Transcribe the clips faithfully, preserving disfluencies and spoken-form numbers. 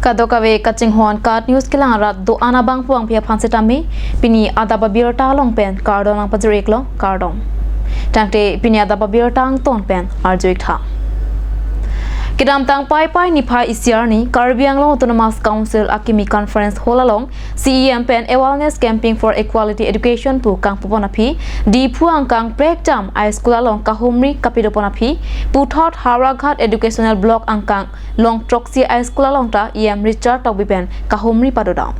Kadokave kachinghon KAT News kelang arat do-an abangphu abangphi aphan sitame pini adap abirta along pen kardom nangpajir-iklo, kardom. Tangte pini adap abirta angton pen arju-ik tha. Kedamtang Paipai niphai isi arni Karbi Anglong Autonomous Council akimi conference hall along C E M pen Awareness Campaign for Quality Education pu kangpupon aphi, Diphu angkang Prekjam High School along kahumri kapadopon aphi, puthot Howraghat Educational Block angkang Longtroksi High School along ta E M Richard Tokbi pen kahumri padodam.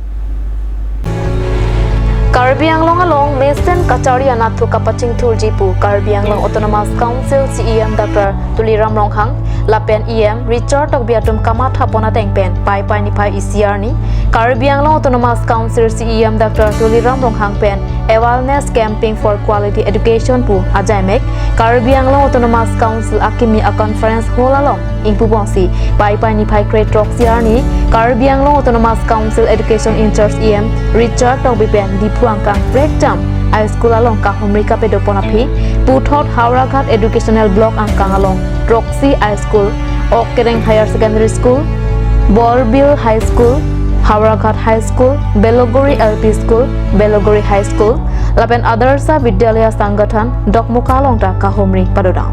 Karbi Anglong along mesen kachari anatthu kapachingthurji pu Karbi Anglong Autonomous Council C E M Doctor Tuliram Ronghang lapen E M Richard Tokbi atum kamathapon ateng pen Paipai niphai isi arni Karbi Anglong Autonomous Council C E M Doctor Tuliram Ronghang pen Awareness Campaign for Quality Education pu ajaimek Karbi Anglong Autonomous Council akimi a conference hall along ingpuponsi Paipai niphai kre-throksi arni Karbi Anglong Autonomous Council Education in-charge E M Richard Tokbi pen Diphu angkang Prekjam High School along kahumri kapadopon aphi, puthot Howraghat Educational Block angkang along Troksi High School, Okkereng Higher Secondary School, Borbil High School, Howraghat High School, Beloguri L P School, Beloguri High School, lapen Adarsha Vidyalaya Sangathan Dokmoka along ta kahumri padodam.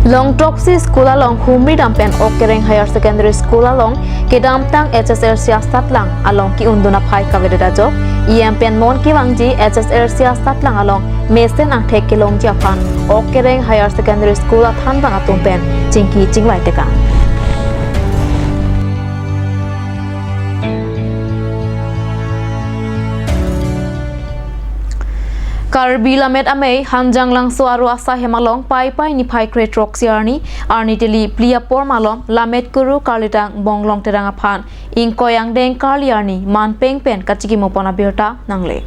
Longtroksi School along humridam pen Okkereng Higher Secondary School along kedamtang H S L C asatlang along ki-undun aphai kavedet ajok, E M pen non kevangji H S L C asatlang along mesen angthek kelongji aphan Okkereng Higher Secondary School athanbang atum pen chingki chingvai tekang. Karbi Lammet Amei Hanjanglangso aro asai hem along Paipai niphai kre-throksi arni, arni tili phli apor malom Lammet Kuru Karlitang Bonglong Terang aphan ingkoi angdeng karli arni manpeng pen kachikimopon abirta nangle.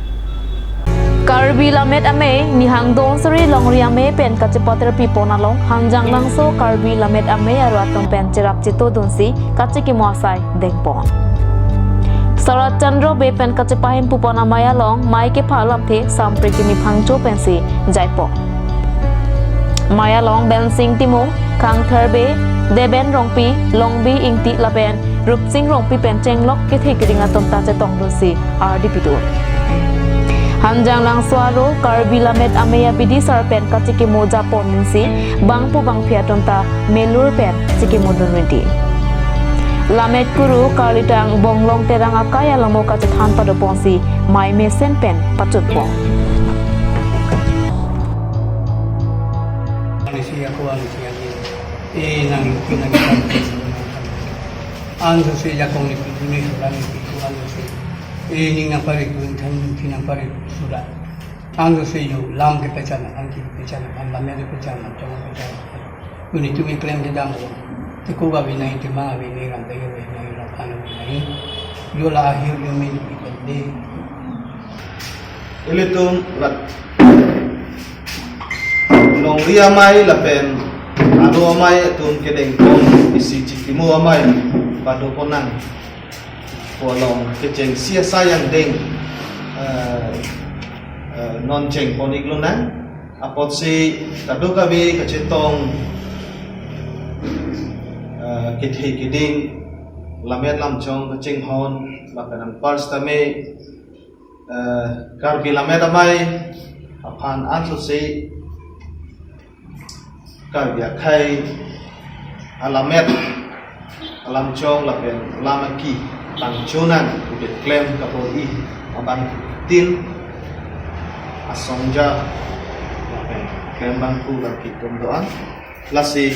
Karbi Lammet Amei Nihang Donsuri Longri Amei pen kachepaterpipon along Hanjanglangso Karbi Lammet Amei aro atum pen cherap chetodunsi kachikimo asai dengpon. Sarat Chandra Bey pen kachepahempupon amei along mei kepha alamthe Sampri Kimi Phangcho pensi jaipon. Mei along Bensing Timung, Kangthar Bey, Deben Rongpi, Longbi Ingti lapen Rupsing Rongpi pen chenglok kethe keding atum ta chetongdunsi ardi pidun. Hanjanglangso aro Karbi Lammet Amei abidisar pen kachikimo japon dunsi bangphu bangphi atum ta melur pen chikimodun rinti. Lammet Kuru Karlitang Bonglong Terang akai alamo kachethan padoponsi mei mesen pen pachotpon. Nangsi ako ang siya ni. Eh, nang, nang, ang si Jakong ni, ni, ni, ni, ang si. Eh, ning nang pari, nang, nang pari, sudah. Ang si yo, lam kepachan, ang kepachan, ang lam kepachan, ang tong kepachan. Uni tumi klem kedam ko. Teko ba binai tema binai ram tayo binai ram ano binai. Yo la ahiu yo min ipende. Ilitum rat. Longri amei lapen aro amei atum kedengpon isi chikimo amei padopon nang. Pu along kechengsi asai angdeng, eh, eh, non chengpon-iklonang. Apotsi kadokave kachetong, eh, kethe keding, lammet lamchong kachinghon, lapen anpar sitame, eh, Karbi Lammet Amei aphan ansosi Karbi akhei alammet, alamchong lapen alam aki pangchonang pu keklem kapo-i abangtin asongja lapen klembangphu bangkitum do-an. Lasi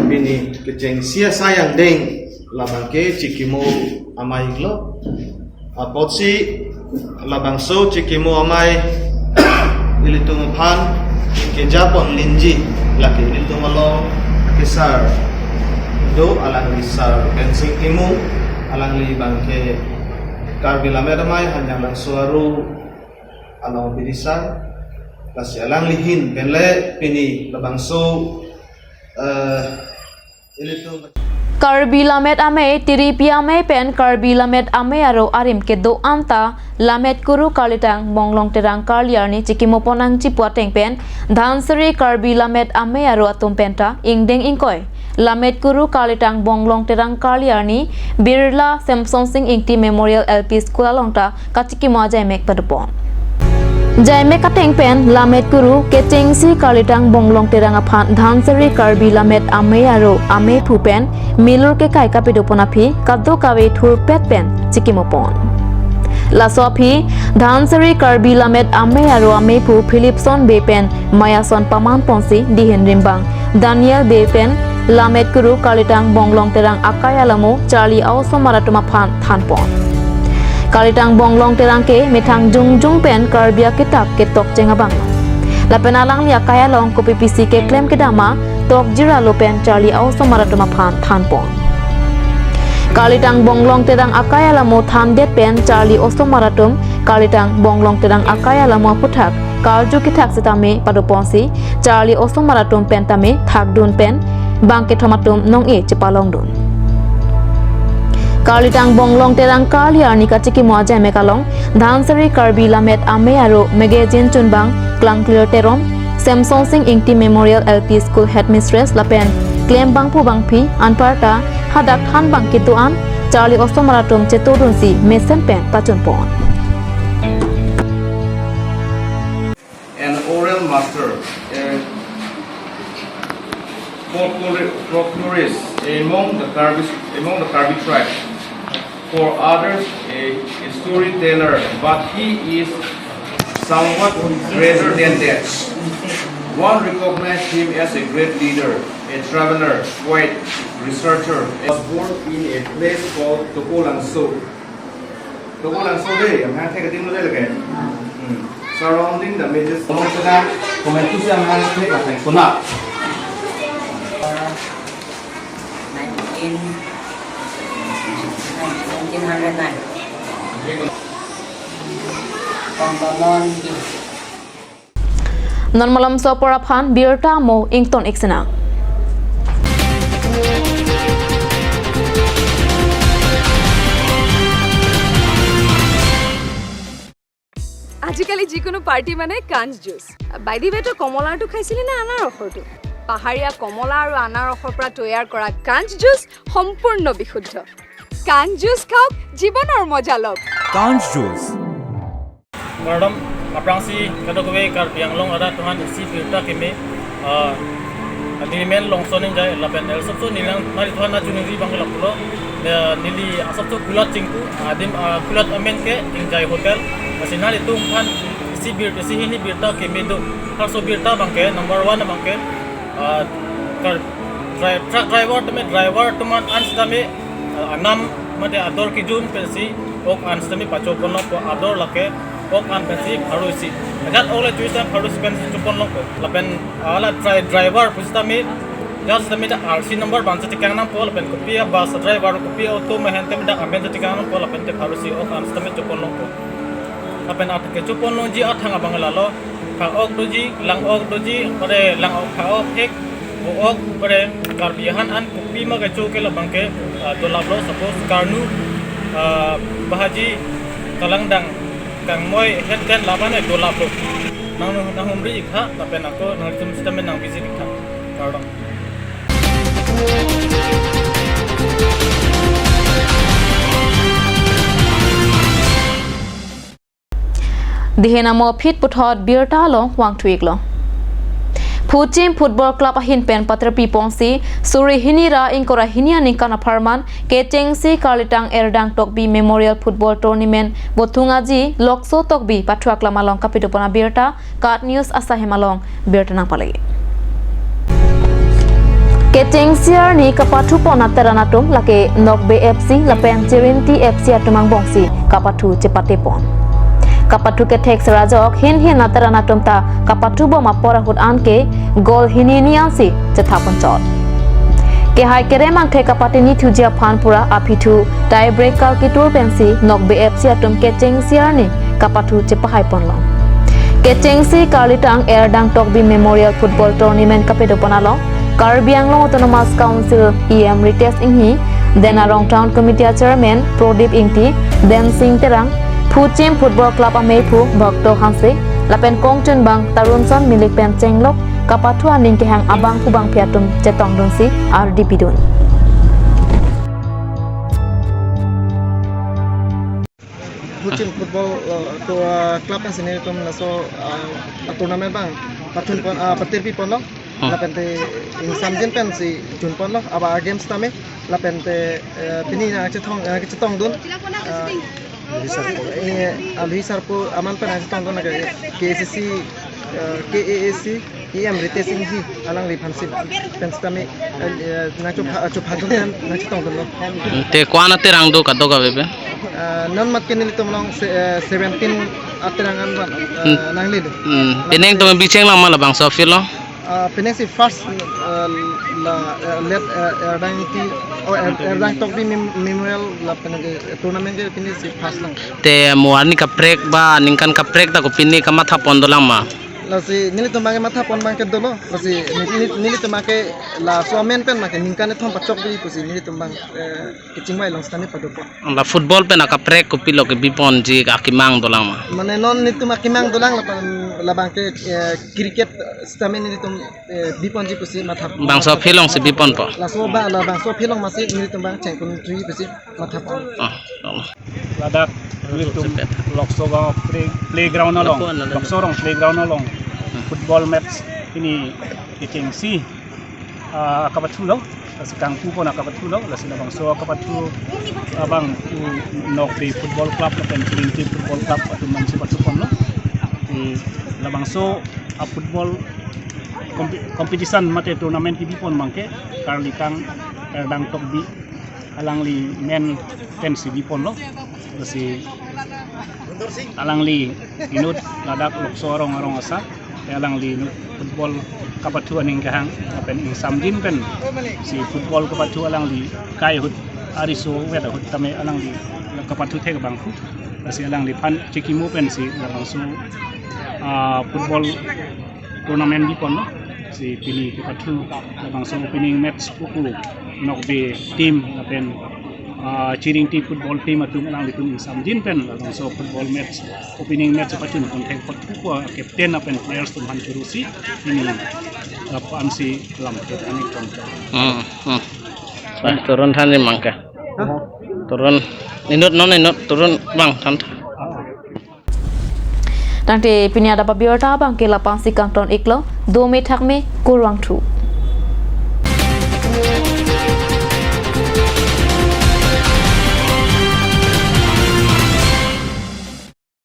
pini kechengsi asai angdeng labang ke chikimo amei lo. Apotsi labangso chikimo amei ilitum aphan kejapon linji, lake ilitum along kesar do, alangli Sar Bensing Timung, alangli bangke Karbi Lammet Amei Hanjanglangso aro along bidisar, lasi alangli ahin penle pini labangso, eh, Karbi Lammet Amei, Tiripi Amei pen Karbi Lammet Amei aro arim kedo-an ta Lammet Kuru Karlitang Bonglong Terang karli arni chikimopon nangji pu ateng pen Dhansiri Karbi Lammet Amei aro atum penta ingdeng ingkoi Lammet Kuru Karlitang Bonglong Terang Karli arni Birla Semson Sing Ingti Memorial L P School along ta kachikimo ajaimek padopon. Jaimek ateng pen Lammet Kuru Kechengsi Karlitang Bonglong Terang aphan Dhansiri Karbi Lammet Amei aro Ameiphu pen milur kekai kapadopon aphi kadokave thurpet pen chikimopon. Laso aphi Dhansiri Karbi Lammet Amei aro Ameiphu Philipson Bey pen mayason pamanponsi dihin rimbang Daniel Bey pen Lammet Kuru Karlitang Bonglong Terang akai alamo charli a-osomar atum aphan thanpon. Karlitang Bonglong Terang ke methang jongjong pen Karbi akitap ketokcheng abang. Lapen alangli akai along kopi pisi keklem kedam ma tokjir alo pen charli a-osomar atum aphan thanpon. Karlitang Bonglong Terang akai alamo thandet pen charli osomar atum Karlitang Bonglong Terang akai alamo aphuthak karju kethak setame padoponsi charli osomar atum pen tame thakdun pen bangkethom atum nong-e chepalongdun. Karlitang Bonglong Terang Karli arni kachikimo ajaimek along Dhansiri Karbi Lammet Amei aro Magazine chunbang Klangklir Teron, Semson Sing Ingti Memorial L P School Headmistress lapen klembangpo bangpi anparta hadak thanbang kedo-an charli osomar atum chetodunsi mesen pen pachunpon. An oral master, a folklori-, folklorist among the Karbi, among the Karbi tribe. For others, a, a storyteller, but he is somewhat greater than that. One recognized him as a great leader, a traveler, poet, researcher. He was born in a place called Tokolangso. Tokolangso dei, amahang thek adim lo dei lake. Hmm. Surrounding the majesty. Kamu sedang komentu sih amahang thek akan kuna. Nineteen, nineteen hundred nine. Pangkalan. Non malomso apor aphan birta mo ington ik sena. আজিকালি যিকোনো পাৰ্টি মানে কাঞ্চ juice. By the ৱে, তই কমলাৰটো খাইছিলি নে আনাৰসৰটো? পাহাৰীয়া কমলা আৰু আনাৰসৰ পৰা তৈয়াৰ কৰা কাঞ্চ জুচ সম্পূৰ্ণ বিশুদ্ধ। কাঞ্চ জুচ খাওক, জীৱনৰ মজা লওক। Kanch Juice. Kardom, aphrangsi kadokave Karbi Anglong arat aphan isi birta keme, ah, neli men Longson Engjai lapen el asapso neli nangli aphan ajuniri abang ke lapulo, eh, neli asapso Kulat Chingpu, adim, ah, Kulat amen ke Engjai Hotel, lasi nanglitum aphan isi bir-, isi hini birta keme do, halaso birta abang ke, number one abang ke, ah, kar-, dri-, truck driver tame, driver atum an setame, ah, anam mate ador kejun pensi ok an setame pachoponlongpo, ador lake ok an pensi pharo isi. Ajat ok le choisi tame pharo isi pensi choponlongpo. Lapen, ah, la dri-, driver pusitame, ajat setame ta R C number abang si tekang nangpo, lapen kopi a-bus driver, kopi auto mehen tame dak amen si tekang nangpo, lapen te pharo isi ok an setame choponlongpo. Lapen at kechoponlongji athang abang lalo, pha ok doji, lang ok doji, ore lang ok, pha ok, hek, vo ok, ore Karbi ahan an kopi ma kecho ke labang ke, ah, dolaplo, suppose karnu, ah, bahaji, kalangdang, kangmoi, het ten laban e dolaplo. Nang, nanghumri ik tha, lapen ako nangtum setame nang visit ik tha. Kardom. Dihin amo aphi puthot birta along vangthu iklo. Phuchim Football Club ahin pen paterpi ponsi suri hini ra ingkoi ra hini aningkan apharman Kechengsi Karlitang Erdang Tokbi Memorial Football Tournament Bothung Aji Lokso Tokbi pathuak lam along kapidopon abirta KAT News asai hem along birta nangpale. Kechengsi arni kapathupon ateran atum lake Nokbe F C lapen Chirinti F C atum angbongsi kapathu chepatepon. Kapathu kethek sera ajok hin hin ateran atum ta kapathubom apor ahut anke goal hini hini ansi chethapon chot. Kehai kerem angthek kapatini thuji aphan pura aphi thu tie breaker ketur pensi Nokbe F C atum Kechengsi arni kapathu chepahaiponlo. Kechengsi Karlitang Erdang Tokbi Memorial Football Tournament kapidopon along Karbi Anglong Autonomous Council E M Ritesh Enghi, Den Arong Town Committee Chairman Prodip Ingti, Densing Terang, Phuchim Football Club ameiphu Bhakto Hanse, lapen kongchunbang Tarunson Milik pen chenglok kapathu aning kehang abang kubang phi atum chetongdunsi ardi pidun. Huching football, uh, to, uh, club pensi nelitum laso, uh, tournament abang pathun pon, uh, patir pi ponlo. Hmm. Lapente ingsamjin pensi jun ponlo, aba games tame, lapente, uh, pini nangchetong, uh, chetongdun, uh, eh, Alohi Sarpo aman pen nangchetongdun ke K A C C, uh, K A A C E M Ritesh Enghi alangliphan si pen sitame, eh, nangchopha, chopha dun pen nangchetongdunlo. Te ko-an aterang do kadokave pen? Eh, non mat ke nelitum along se-, eh, seventeen aterang an ran, eh, Hmm. nanglelo. Hmm. Penang tong bicheng lang ma labangso field lo? Eh, penang si first, eh, la, eh, let, eh, Erdang Ingti, oh, Er-, Erdang Tokbi Mem-, Memorial lapen ke tournament ke pini si first lang. Te mo arni kaprek ba ningkan kaprek ta ko pini kamatha pon dolang ma? Lasi nelitum abang ke matha pon abang ke dolo. Lasi neli-, neli-, nelitum abang ke laso amen pen abang ke ningkan kethom pachokbi pusi nelitum abang, eh, kechingvai along sitame padopon. La football pen akaprek kopilo kebi ponji akemang dolang ma? Mane non nelitum akemang dolang lapen labang ke, eh, cricket sitame nelitum, eh, bi ponji pusi matha. Bangso field along si bi ponpo? Laso ba, labangso field along masi nelitum abang chengkun tui pusi matha pon. Oh, oh. Ladak nelitum Lokso ga play-, playground along, Lokso rong playground along Hmm. football match pini kechengsi, ah, kapathulo, lasi kangpu pon kapathulo, lasi labangso kapathu abang u Nokbe Football Club lapen Chiringti Football Club atum abang si pathu ponlo. Di labangso a football compe-, competition mate tournament kebi pon abang ke karlikang Erdang Tokbi alangli men pensi bi ponlo. Lasi alangli inut ladak Lokso arong arong asar, alangli inut football kapathu aning kehang lapen ingsamjin pensi football kapathu alangli kai ahut, ariso vet ahut tame alangli kapathu thek abang pu. Lasi alangliphan chekimo pensi labangso, ah, football tournament bi ponlo. Si pini kepathu labangso opening match pupu Nokbe team lapen, ah, Chiringti football team atum alanglitum ingsamjin pen labangso football match, opening match pachun pon thek apot pupu captain lapen players atum aphan chorosi pini lapu-an si lam ke ani kon. Hmm, hmm. Bah, turun than ni abang ke. Hah? Turun. Inut non inut turun abang than. Tangte pini adap abirta abang ke lapu-an si kangton iklo, dome thakme, kurvangthu.